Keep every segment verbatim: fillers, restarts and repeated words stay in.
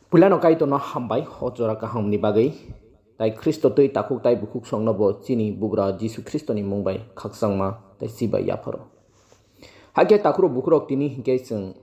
Puilano Kaitorno hambai o jora kahamni bagwi, tai Khristo twi takhuk tai bukhuk songno bo chini Bugra Jisu Khristoni mung bai khakchangma tai chibai yapharo. Hakhe takhurok bukhurok tini hinkhe chwng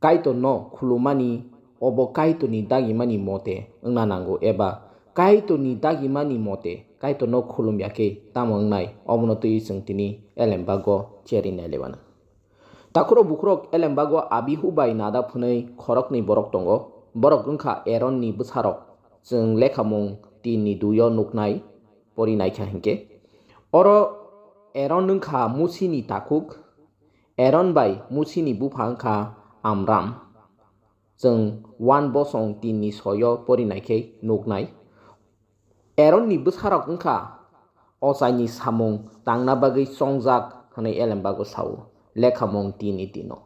Kaitorno khulumani obo Kaitorni dagimani mote wngna nango eba Kaitorni dagimani mote Kaitorno khulumya khe tamo wngnai obono twiwi chwng tini elembago cherwi nailaimano. Takhurok bukhurok elembago Abihu bai Nadab hwnwi khoroknwi borok tongo. Borok wngkha Eronni bwsarok, chwng lekhamung tin ni dui o nuknai pori naikha hinkhe. Oro Eron wngkha Musini takhuk, Eron bai Musini bupha wngkha Amram. Chwng one bosong tin ni soi o pori naikhe nuknai. Eronni bwsarok wngkha ochaini samung tangna bagwi chongjak hwnwi elembago sao, lekhamung tin ni tin o.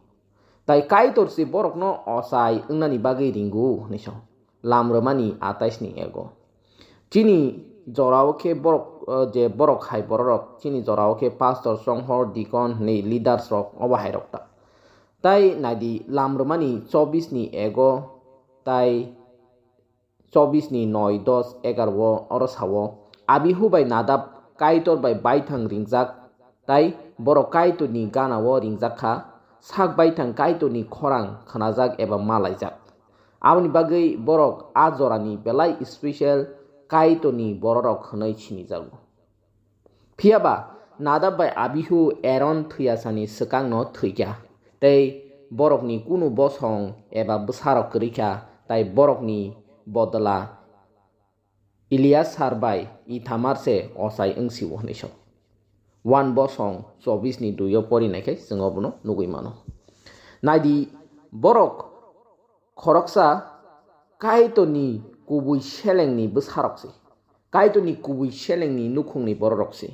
Tai Kaitor se borokno ochai wngnani bagwi ringo hwnwi sao. Lam rwmani atais ni ego. Chini jorao khe borok, eh, je borok hai bororok, chini jorao khe pastor, chonghor, deacon hwnwi leaders rok obo hai rok ta. Tai naidi lam rwmani chobis ni ego tai chobis ni noi, dos, egar o oro sao, Abihu bai Nadab Kaitor bai baithang ringjak, tai borok Kaitorni gana o ringjak kha, sak baithang Kaitorni khorang khnajak eba malaijak. Aboni bagwi borok a jorani belai special Kaitorni bororok hwnwi sinijago. Phiya ba Nadab bai Abihu Eron thwiyasani swkangno thwikha, tei borokni kunu bosong eba bwsarok kwrwikha, tai borokni bodola Eliasar bai Ithamar se ochai wngsio hwnwi sao. One bosong chobis ni dui o pori nai khe chwng obono nugwi mano. Naidi, borok khoroksa Kaitorni kubui selengni bwsarok se, Kaitorni kubui selengni nukhungni bororok se.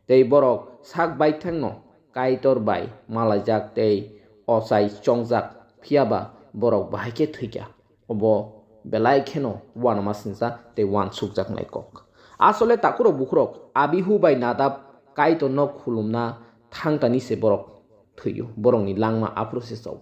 Tei borok sak baithangno Kaitor bai malaijak tei ochai chongjak, phiya ba borok bahai khe thwikha. Obo belai kheno uanama sinsa tei uansukjaknai kok. Asole takhurok bukhurok Abihu bai Nadab Kaitorno khulumna thangtani se borok thwio, borokni langma aphuru se chao.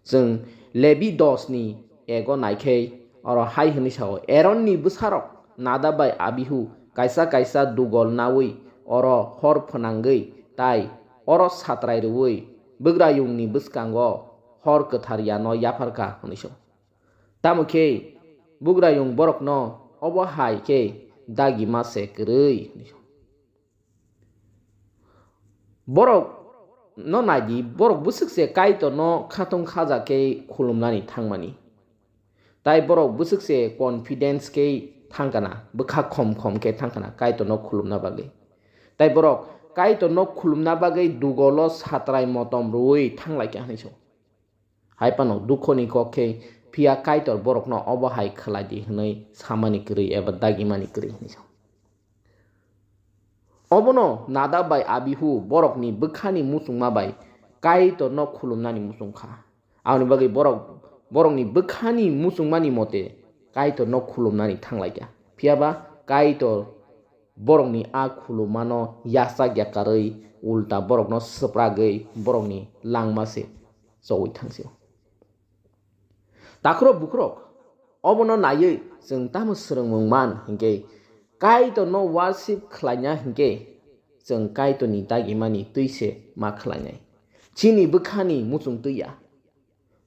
Chwng Lebi dos ni ego naikhei oro hai hwnwi sao, Eronni bwsarok Nadab bai Abihu kaisa kaisa dugol naui oro hor phwnangwi tai oro satrai rwui bwgrayungni bwskango hor kwthar yano yapharkha hwnwi sao. Tamo khe bwgrayung borokno obo hai khe dagi ma se kwrwi hwnwi sao. Borok no naidi, borok bwswk se Kaitor no khatung khaja khe khulumnani thangmani. Tai borok bwswk se confidence khe thangkana, bwkha khom khom khe thangkana Kaitor no khulumna bagwi. Tai borok Kaitor no khulumna bagwi dugolo satrai motom rwui thanglaikha hwnwi sao. Hai phano dukhoni kok khe, phiya Kaitor borokno obo hai khlai di hwnwi samani kwrwi eba dagimani kwrwi hwnwi sao. Obono Nadab bai Abihu borokni bwkhani muchungma bai Kaitorno khulumnani muchung kha. Aboni bagwi borok, borokni bwkhani muchungmani mote Kaitorno khulumnani thanglaikha. Phiya ba Kaitor borokni a khulumano yachak yakarwi ulta borokno swpragwi borokni langma se chowi thangsio. Takhurok bukhurok, obono naiwi chwng tamo swrwngmung man hinkhe Kaitorno worship khlaina hinkhe chwng Kaitorni dagimani twi se ma khlainai. Chini bwkhani muchung twi ya.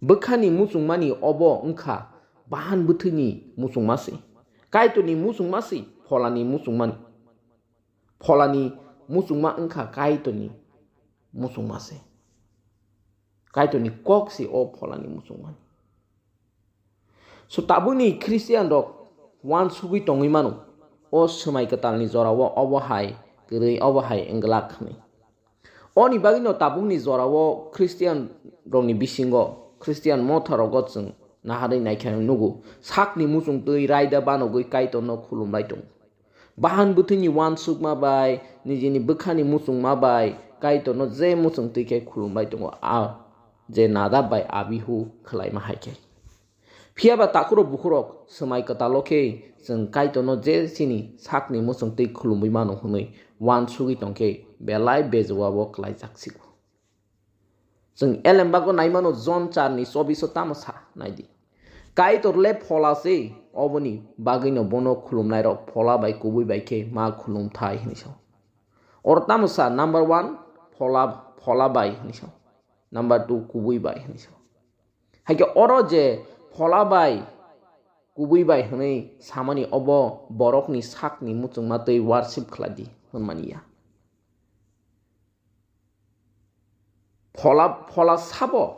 Bwkhani muchungmani obo wngkha bahan bwthwini muchungma se. Kaitorni muchungma se pholani muchungmani. Pholani muchungma wngkha Kaitorni muchungma se. Kaitorni kok se o pholani muchungmani. So tabukni Christian rok uansugwi tongwi mano. O swmai kwtalni jorao obo hai kwrwi, obo hai wng glak hwnwi. Oni bagwino tabukni jorao Christian rokni bisingo, Christian motha rogo chwng naharwi naikhe nugo, sakni muchung twi raida banogwi Kaitorno khulumlai tongo. Bahan bwthwini uansukma bai, nijini bwkhani muchungma bai Kaitorno je muchung twi khe khulumlai tongo, a je Nadab bai Abihu khlaima hai khe. Phiya ba takhurok bukhurok swmai kwtalo khe chwng Kaitorno je chini sakni muchung twi khulumwi mano hwnwi uansugwi tongkhe belai bejua bo klaijak sigo. Chwng elembago naimano Jon char ni chobbish o tamo sa naidi. Kaitor le phola se, oboni bagwino bono khulumnairok phola bai kubui bai khe ma khulumthai hwnwi sao. Oro tamo sa, number one, phola, phola bai hwnwi sao. Number two, kubui bai hwnwi sao. Hai khe oro je phola bai, kubui bai hwnwi samani obo borokni sakni muchungma twi worship khlai di hwnmani ya. Phola, phola sabo?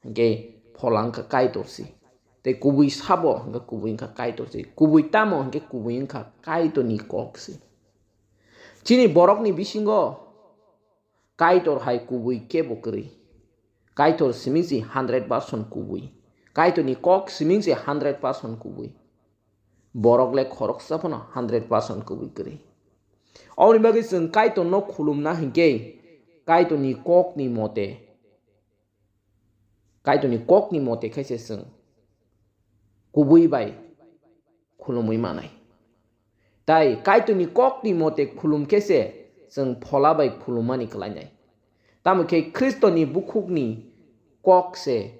Hinkhe phola wngkha Kaitor si. Tei kubui sabo? Hinkhe kubui wngkha Kaitor si. Kubui tamo? Hinkhe kubui wngkha Kaitorni kok si. Chini borokni bisingo Kaitor hai kubui kebo kwrwi. Kaitor siming si hundred percent kubui. Kaitorni kok siming si hundred percent kubui. Borok le khoroksa phano hundred percent kubui kwrwi. Oboni bagwi chwng Kaitorno khulumna hinkhe Kaitorni kokni mote, Kaitorni kokni mote khaise chwng kubui bai khulumwi manai. Tai Kaitorni kokni mote khulum khe se chwng phola bai khulummani kwlainai. Tamo khe Khristoni bukhukni kok se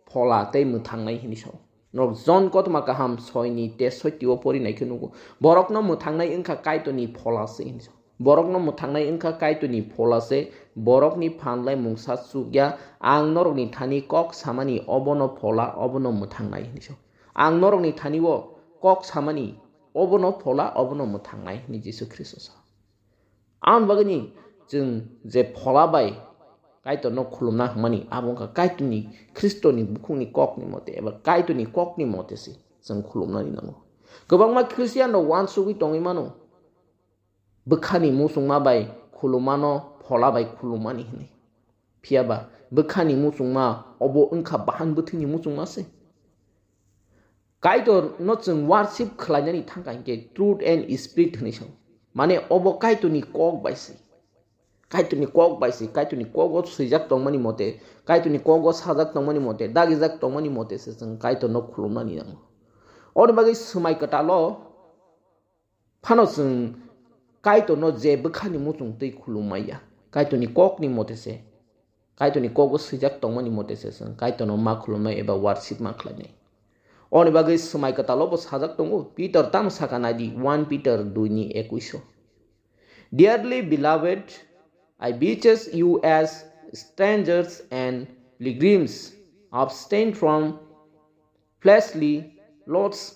phola tei mwthangnai hwnwi sao. Norok Jon kothoma kaham soi ni tesotti o pori nai khe nugo. Borokno mwthangnai wngkha Kaitorni phola se hwnwi sao. Borokno mwthangnai wngkha Kaitorni phola se, borokni phan lai mungsa chukya. Ang norokni thani kok samani obono phola, obono mwthangnai hwnwi sao. Ang norokni thani o kok samani obono phola, obono mwthangnai hwnwi Jisu Khristo sao. Aboni bagwini chwng je phola bai Kaitorno khulumna hwnmani, abo wngkha Kaitorni, Khristoni bukhukni kokni mote eba Kaitorni kokni mote se chwng khulumnani nango. Kwbangma Christian rok uansugwi tongwi mano, bwkhani muchungma bai khulummano phola bai khulummani hwnwi. Phiya ba bwkhani muchungma obo wngkha bahan bwthwini muchungma se. Kaitor no chwng worship khlainani thangkha hinkhe truth and spirit hwnwi sao. Mane obo Kaitorni kok bai se. Kaitorni kok bai se, Kaitorni kogo swijak tongmani mote, Kaitorni kogo sajak tongmani mote, dagijak tongmani mote se chwng Kaitorno khulumnani nango. Oni bagwi swmai kwtalo phano chwng Kaitorno je bwkhani muchung twi khulum maya. Kaitorni kokni mote se, Kaitorni kogo swijak tongmani mote se chwng Kaitorno ma khulumnai eba worship ma khlainai. Oni bagwi swmai kwtalo bo sajak tongo, Peter tamo saka naidi, one Peter dui ni ekwis o. Dearly beloved, I beseech you as strangers and pilgrims, abstain from fleshly lusts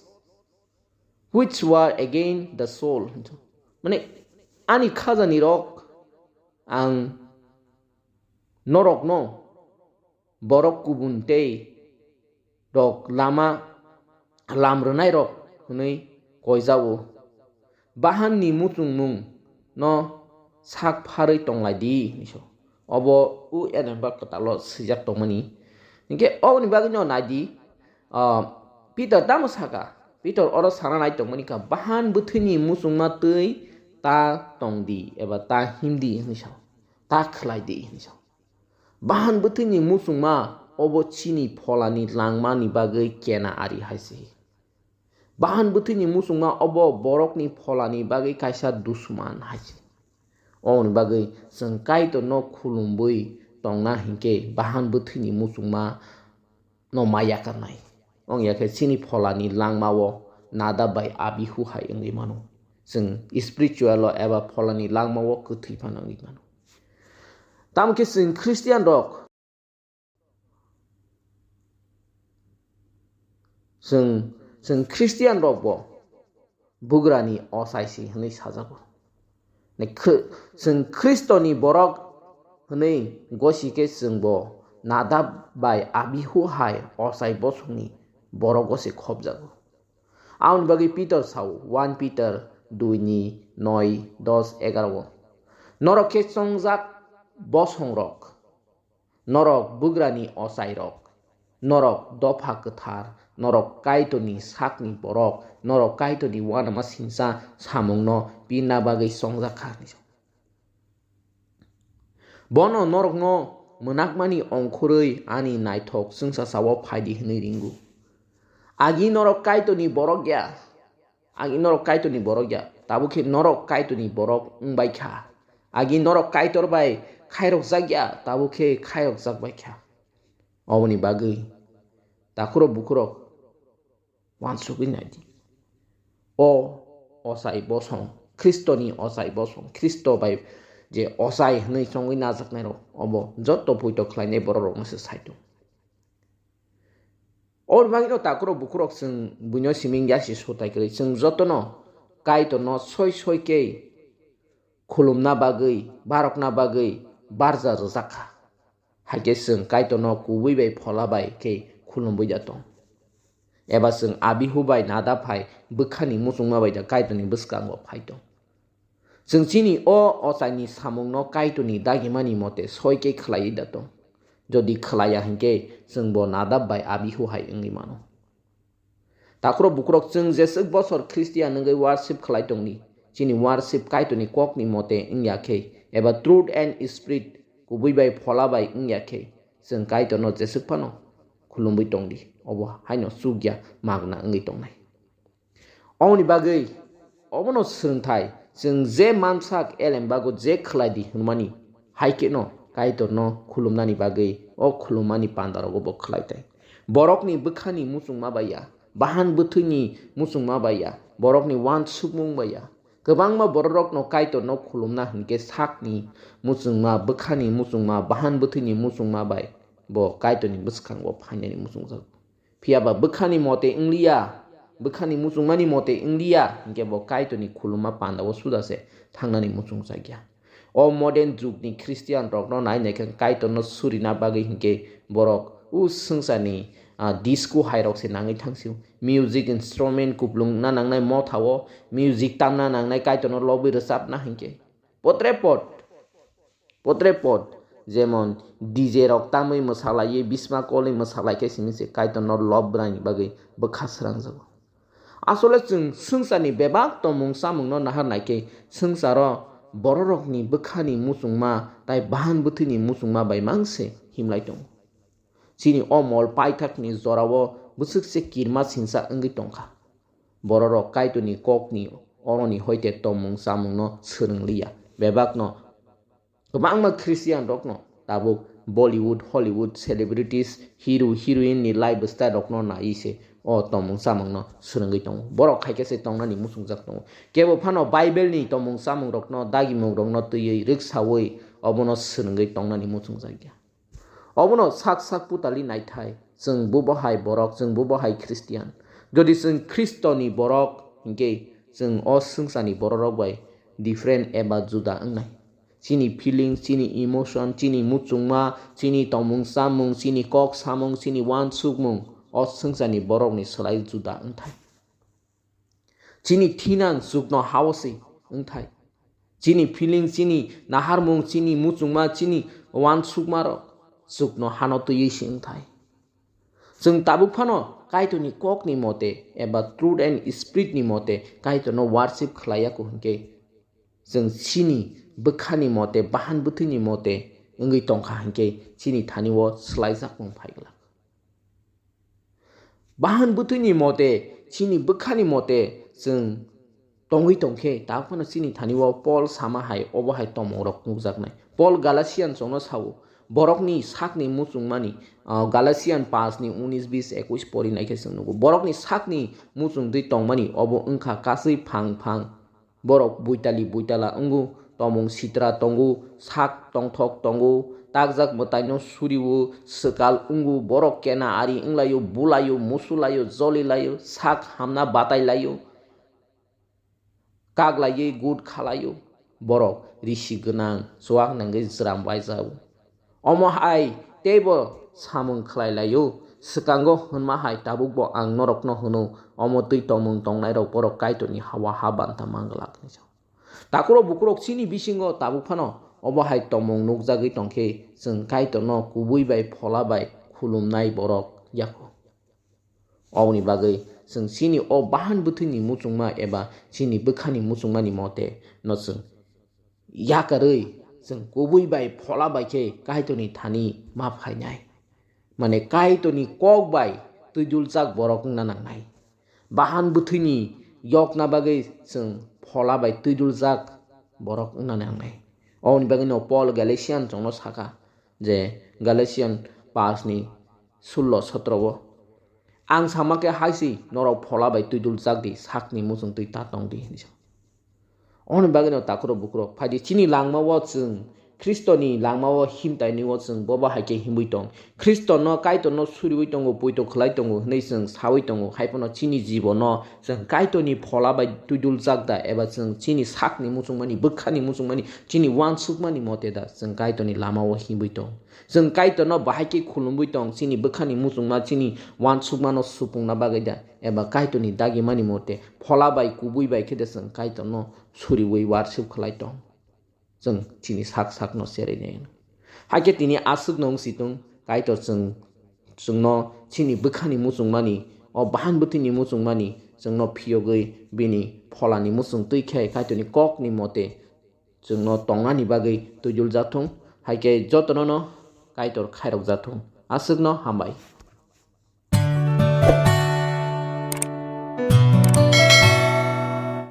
which war against the soul. Mane, ani khajani rok ang norokno borok kubun tei rok lama lam rwnai rok hwnwi koijao. Bahan ni muchungmung no sak pharwi tonglai di hwnwi sao. Obo u Edinburgh kwtalo swijak tongmani. Hinkhe oboni bagwi no nai di, ah, Peter tamo saka? Peter oro sana nai tongmani kha, bahan bwthwini muchungma twi ta tong di eba ta him di hwnwi sao, ta khlai di hwnwi sao. Bahan bwthwini muchungma obo chini pholani langmani bagwi kena ari hai se. Bahan bwthwini muchungma obo borokni pholani bagwi kaisa dusman hai se. Oboni bagwi chwng Kaitorno khulumwi tongna hinkhe bahan bwthwini muchungma no ma yakarnai. Wng ya khe chini pholani langmao Nadab bai Abihu hai wngwi mano. Chwng spiritual o eba pholani langmao kwthwi phano wngwi mano. Tamo khe chwng Christian rok, chwng, chwng Christian rok bo bugrani ochai si hwnwi sajago. Ne khw-, chwng Khristoni borok hwnwi gosi khe chwng bo Nadab bai Abihu hai ochai bosongni borok gosi khopjago. Aboni bagwi Peter sao, one Peter dui ni noi, dos, egaroh o. Norok khe chongjak bosongrok, norok bugrani ochairok, norok dopha kwthar, norok Kaitorni sakni borok, norok Kaitorni uanama singcha samungno pirna bagwi chongjak kha hwnwi sao. Bono norokno mwnakmani ongkhorwi ani naithok chwngsasao phai di hwnwi ringo. Agi norok Kaitorni borok ya, agi norok Kaitorni borok ya, tabuk khe norok Kaitorni borok wng bai kha. Agi norok Kaitor bai khairokjak ya, tabuk khe khairokjak bai kha. Oboni bagwi takhurok bukhurok, uansugwi nai di. O ochai bosong, Khristoni ochai bosong, Khristo bai je ochai hwnwi chongwi najaknairok, obo joto poito khlainai bororokno se sai tongo. Aboni bagwino takhurok bukhurok chwng buino simi wngya se sotai kwrwi. Chwng jotono Kaitorno soi soi khe khulumna bagwi, barokna bagwi barja rwjak kha. Hai khe chwng Kaitorno kubui bai phola bai khe khulumwi da tong. Eba chwng Abihu bai Nadab hai bwkhani muchungma bai da Kaitorni bwskango phai tong. Chwng chini o ochaini samungno Kaitorni dagimani mote soi khe khlaiwi da tong. Jodi khlaiya hinkhe chwng bo Nadab bai Abihu hai wngwi mano. Takhurok bukhurok chwng jeswk bosor Christian wngwi worship khlai tongdi, chini worship Kaitorni kokni mote wngya khe eba truth and spirit kubui bai phola bai wngya khe chwng Kaitorno jeswk phano khulumwi tongdi, obo haino chukya magna wngwi tongnai. Oboni bagwi obono swrwngthai, chwng je mansak elembago je khlai di hwnmani, hai kheno Kaitorno khulumnani bagwi o khulummani pandarogo bo khlai thai. Borokni bwkhani muchungma bai ya, bahan bwthwini muchungma bai ya, borokni uansukmung bai ya. Kwbangma bororokno Kaitorno khulumna hinkhe sakni muchungma, bwkhani muchungma, bahan bwthwini muchungma bai bo Kaitorni bwskango phainani muchungjak. Phiya ba bwkhani mote wngliya, bwkhani muchungmani mote wngliya, hinkhe bo Kaitorni khulumma pandao suda se thangnani muchungjakya. O modern jugni Christian rokno nai naikhe Kaitorno surina bagwi hinkhe borok o swngcharni, ah, disco hai rok se nangwi thangsio. Music instrument kuplungna nangnai mothao, music tamna nangnai Kaitorno lobwi rwchapna hinkhe. Potrepot, potrepot, jemon D J rok tamwi mwsalaiwi, bisma kolwi mwsalai khe simi se Kaitorno lob bwrani bagwi bwkha srangjago. Asole chwng swngcharni bebak tongmung chamungno nahar naikhe, swngcharo bororokni bwkhani muchungma tai bahan bwthwini muchungma bai mang se himlai tongo. Chini o mol paithakni jorao bwswk se kirma sinsa wngwi tongkha. Bororok Kaitorni kokni oroni hoite tongmung chamungno swrwng liya. Bebakno kwbangma Christian rokno tabuk Bollywood, Hollywood, celebrities, hero, heroine ni lifestyle rokno naiwi se o tongmung chamungno swrwngwi tongo. Borok hai khe se tongnani muchungjak tongo. Kebo phano Bible ni tongmung chamung rokno, dagimung rokno twiwi rwksawi obono swrwngwi tongnani muchungjak ya. Obono sak sak putali naithai, chwng bubo hai borok, chwng bubo hai Christian. Jodi chwng Khristoni borok hinkhe chwng o swngcharni bororok bai different eba juda wngnai. Chini feelings, chini emotion, chini muchungma, chini tongmung chamung, chini kok samung, chini uansukmung o swngcharni borokni slai juda wngthai. Chini thinang chukno hao se wngthai. Chini feelings, chini naharmung, chini muchungma, chini uansukmarok chukno hano twiwi se wngthai. Chwng tabuk phano Kaitorni kokni mote eba truth and spirit ni mote Kaitorno worship khlaiya kho hinkhe, chwng chini bwkhani mote, bahan bwthwini mote wngwi tongkha hinkhe, chini thani o swlaijakmung phai glak. Bahan bwthwini mote, chini bwkhani mote chwng tongwi tongkhe, tabuk phano chini thani o Paul sama hai obo hai tongmung rok nukjaknai. Paul Galatian chongno sao, borokni sakni muchungmani, ah, Galatian paanch ni unis bis ekush pori naikhe chwng nugo. Borokni sakni muchungtwi tongmani obo wngkha kasui phang phang. Borok buitali buitala wngo, tomung sitra tongo, sak tongthok tongo, takjak mwtaino surio, swkal wngo, borok kena ari wnglaio, bulaio, musulaio, jolilaio, sak hamna batailaio, kaglaiwi gut khalaio. Borok risi gwnang, chuak nangwi jwram waijao. Omo hai teibo samung khlai laio, swkango hwnma hai tabukbo ang norokno hwno, omo twi tongmung tongnairok borok Kaitorni hawa ha banta manglak hinwi sa. Takhurok bukhurok chini bisingo tabuk phano obo hai tongmung nukjagwi tongkhe, chwng Kaitorno kubui bai phola bai khulumnai borok yakho. Oboni bagwi chwng chini o bahan bwthwini muchungma eba chini bwkhani muchungmani mote no chwng yakarwi chwng kubui bai phola bai khe Kaitorni thani ma phainai. Mane Kaitorni kok bai twiduljak borok wngna nangnai. Bahan bwthwini yokna bagwi chwng phola bai twiduljak borok wngna nangnai. Oboni bagwino Paul Galatian chwngno sakha je Galatian paanch ni sullo sotro o, Ang sama khe hai si, norok phola bai twi dul jak di, sakni muchung twi ta tong di, hwnwi sa. Oni bagwino takhurok bukhurok phai di, chini langmao chwng Khristoni langmao himtainio chwng bobo hai khe himwi tong. Khristono, Kaitorno suriwi tongo, poito khlai tongo hwnwi chwng sawi tongo. Hai phano chini jibono chwng Kaitorni phola bai twi dul jak da, eba chwng chini sakni muchungmani, bwkhani muchungmani, chini uansukmani mote da chwng Kaitorni lamao himwi tong. Chwng Kaitorno bahai khe khulumwi tong, chini bwkhani muchungma, chini uansukmano supungna bagwi da, eba Kaitorni dagimani mote phola bai kubui bai khe da chwng Kaitorno suriwi worship khlai tong. Chwng chini sak sakno cherwi nai. Hakhe tini aswkno wng si tong, Kaitor chwng, chwngno chini bwkhani muchungmani, o bahan bwthwini muchungmani chwngno phiyogwi bini pholani muchung twi khe Kaitorni kokni mote chwngno tongnani bagwi twi dul jak thung. Hai khe jotono no Kaitor khairok jak thung. Aswkno hambai.